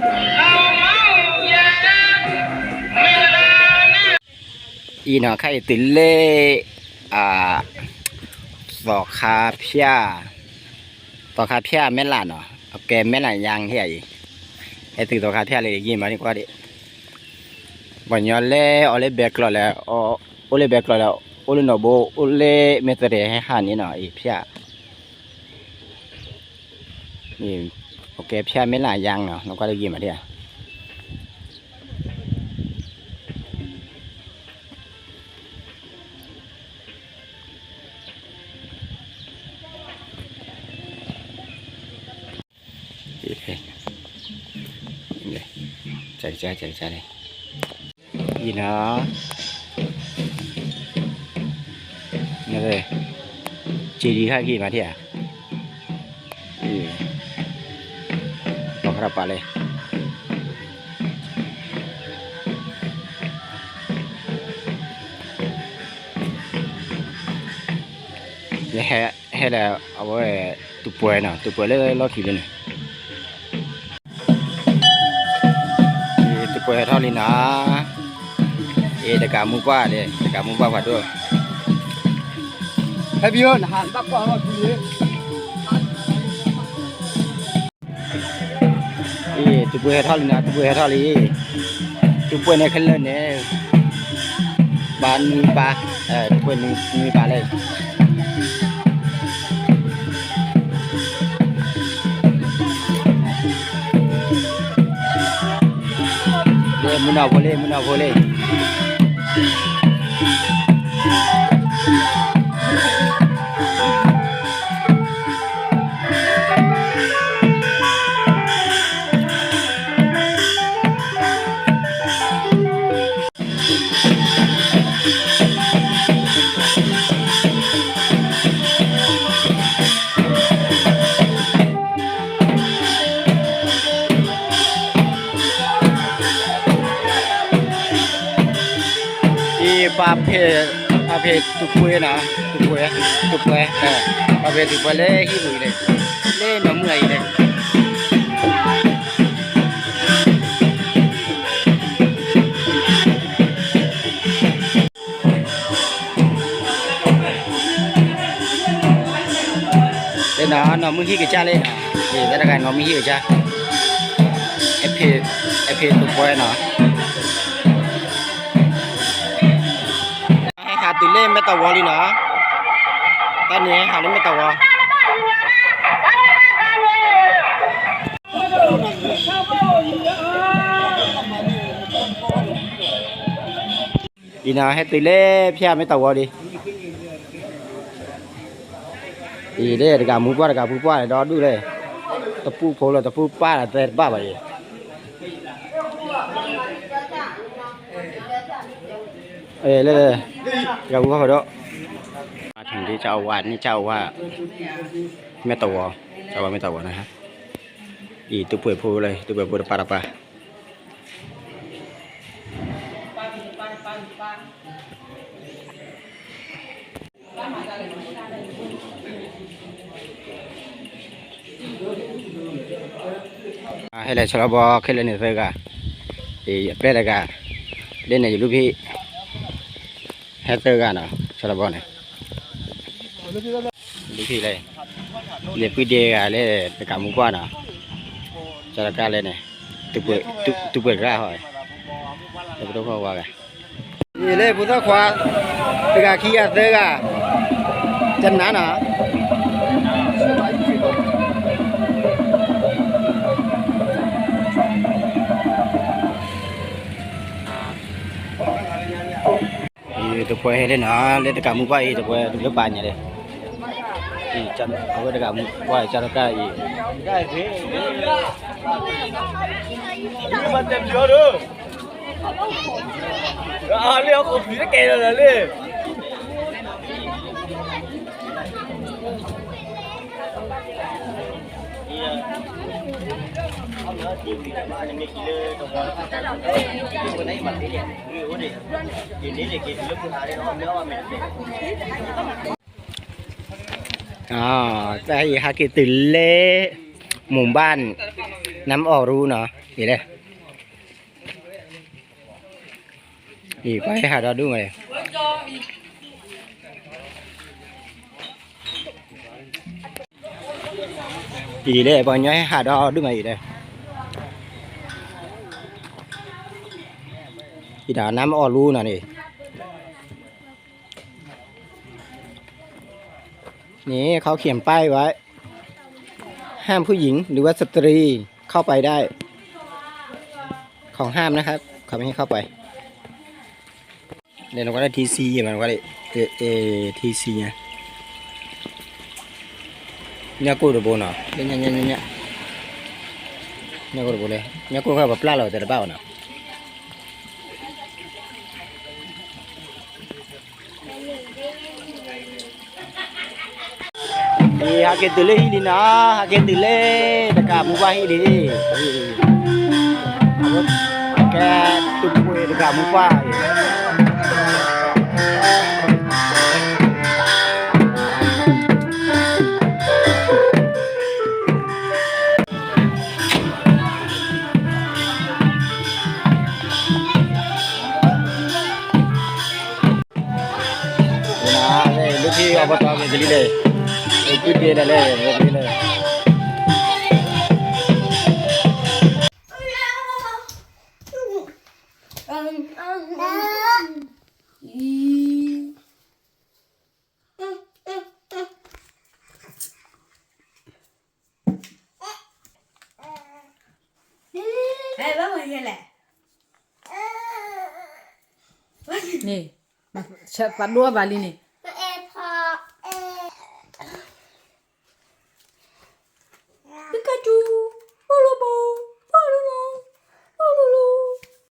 အံၤနီၤ ခါအံၤတုၤလၢ အ သီခါဖၠၣ် သီခါဖၠၣ်မဲၢ်လးနီၤ အကဲမဲၢ်လးယါဟဲအံၤ ဟဲတုၤသီခါဖၠၣ်လၢယံၤမးန့ၣ်ကွၢ်ဒံး ပှၤညီလၢအီၤလၢဘဲကျိးလဲၣ် အိၣ်လၢဘဲကျိးလဲၣ် အိၣ်လၢနီၢ်ဘိ အိၣ်လၢမဲၢ်သရ့ဟဲဟးန့ၣ်နီၤ အံၤဖၠၣ် အကဲဖၠၣ်မဲၢ်လးယါနီၤ နကွၢ်လၢယံၤမးဒံး အံၤနီၤ စ့ဒံခါက့ၤမးထံၣ်ဧါ လီၤခရပာ်လဲၣ် ဟဲလၢအဝဲ တပှဲၤနီၤ တပှဲၤလၢလီၢ်ခံလၢန့ၣ် တပှဲၤဟဲထီၣ်လံနီၤ အ့ၣ်တကးမူပှၢ်လံ တကးမူပှၢ်ဖးဒိၣ် ဟဲဘံၣ်ဧၢ နဟးဘၣ်ကွၢ်လီၤခံလံ အ့ၣ် တပှဲၤဟဲထီၣ်လံနီၤ တပှဲၤဟဲထီၣ်လံ တပှဲၤန့ၣ်ခဲလၢာ်န့ၣ် ပာ်နွံပာ် တပှဲၤနွံပာ်လၢ လၢမုၢ်နီၢ်ဖိလံ မုၢ်နီၢ်ဖိလံ အံၤ ပာ်ဖဲး ပာ်ဖဲးတပှဲၤနီၤ တပှဲၤ တပှဲၤ ပာ်ဖဲးတပှဲၤလၢဟံၣ်ပူၤအံၤန့ၣ် လၢနီၢ်မုၢ်အံၤန့ၣ် နီၢ်မုၢ်ဟံၣ်ကစၢ်လံနီၤ တၢ်တဂၤနီၢ်မုၢ်ဟံၣ်ကစၢ် အဖဲး အဖဲးတပှဲၤနီၤ ဟဲဟးတုၤလၢမဲၢ်တဝီလံနီၤ တၢ်န့ၣ်ဟဲဟးလၢမဲၢ်တဝီ အံၤနီၤ ဟဲတုၤလၢဖၠၣ်မဲၢ်တဝီဒံး အံၤလၢတဂၤမူပှၢ်တဂၤဖုပှၢ်ဒီဒူၣ်လဲၣ် တပူဖိလၢတပူပၢ်လၢတဲတဘၣ်ဘၣ်အံၤ လၢ တဂၤမူပှၢ်ဖးဒိၣ် မၤထံၣ်ဒ်ကၠီဝါန့ၣ် ကၠီဝါ မဲၢ်တဝီ ကၠီဝါမဲၢ်တဝီန့ၣ် အံၤတပှဲၤဖိလၢ တပှဲၤဖိတပၢ်တပၢ် ဟဲလၢဆီလီၤဘီခဲလၢာ်န့ၣ်သၢဂၤ, အံၤအပျဲၢ်တဂၤ, ဒ်န့ၣ်ယလူၢ်ဖံး, ဟဲသၢဂၤနီၤ ဆီလီၤဘီန့ၣ်, လူၢ်ဖံးလဲၣ်, လဲၤပှံၢ်ဒ့ဂၤလၢတကးမူပှၢ်နီၤ, ကၠီတကါလဲၣ်န့ၣ်, တူၢ်ပှဲၤတဂၤဟီ, လၢပဒိၣ်ဖီၣ်ဝါဂၤ ယလၢဖိသၣ်ခွါ, တဂၤခံဂၤသၢဂၤ, ကနၤနီၤ. အံၤတပှဲၤဟဲလၢနီၤ လၢတကးမူပှၢ်အံၤ တပှဲၤတုၤလၢပာ်ညါလၢ, အံၤ အဝဲတကးမူပှၢ်အံၤ ကၠီတကါအံၤ ဘၣ်တဲပျီဒိၣ်, အလၢအခိၣ်ဖံးတကဲလၢာ်လၢာ်လၢာ်. တၢ်အံၤဟဲက့ၤတုၤလၢ မူၤဘၣ် နၢ်မ့ၢ်အီၣ်ရူနီၤ, အံၤလဲၣ်, အံၤပှၤဟဲဟးဒီးဒူၣ်မး, အံၤလဲၣ် ပှၤကညီဟဲဟးဒီးဒူၣ်မးအံၤလဲၣ်, အံၤဒီးနၢ်မ့ၢ်အီၣ်ရူနီၤန့ၣ် นี่เขาเขียนป้ายไว้ ห้ามผู้หญิงหรือว่าสตรี เข้าไปได้ ของห้ามนะครับ เขาไม่ให้เข้าไป เดี๋ยวเราก็ได้ทีซีมันก็ได้ เอเอทีซีนะ ညၣ်ကိၢ်တဘိနီၤ ညၣ်ညၣ်ညၣ်ညၣ် ညၣ်ကိၢ်တဘိလဲၣ် ညၣ်ကိၢ်ခါပပျၢ်လီၤတဲတဘၣ်အီၤနီၤ ဟဲက့ၤတုၤလၢဟံၣ်လံနီၤ ဟဲက့ၤတုၤလၢ တကးမူပှၢ်ဟံၣ်လံ ကဲ တုၤကွ့ၤတကးမူပှၢ်အံၤ ဒ်ဖံအီၣ်ဘၣ်တီက့ၤကလံၤလဲၣ်, အ့ၣ် ကုၢ်တ့ဒၣ်လဲၣ်, လဲၣ်, န့ၣ်, ပှၤဒိဘၣ်လံန့ၣ်,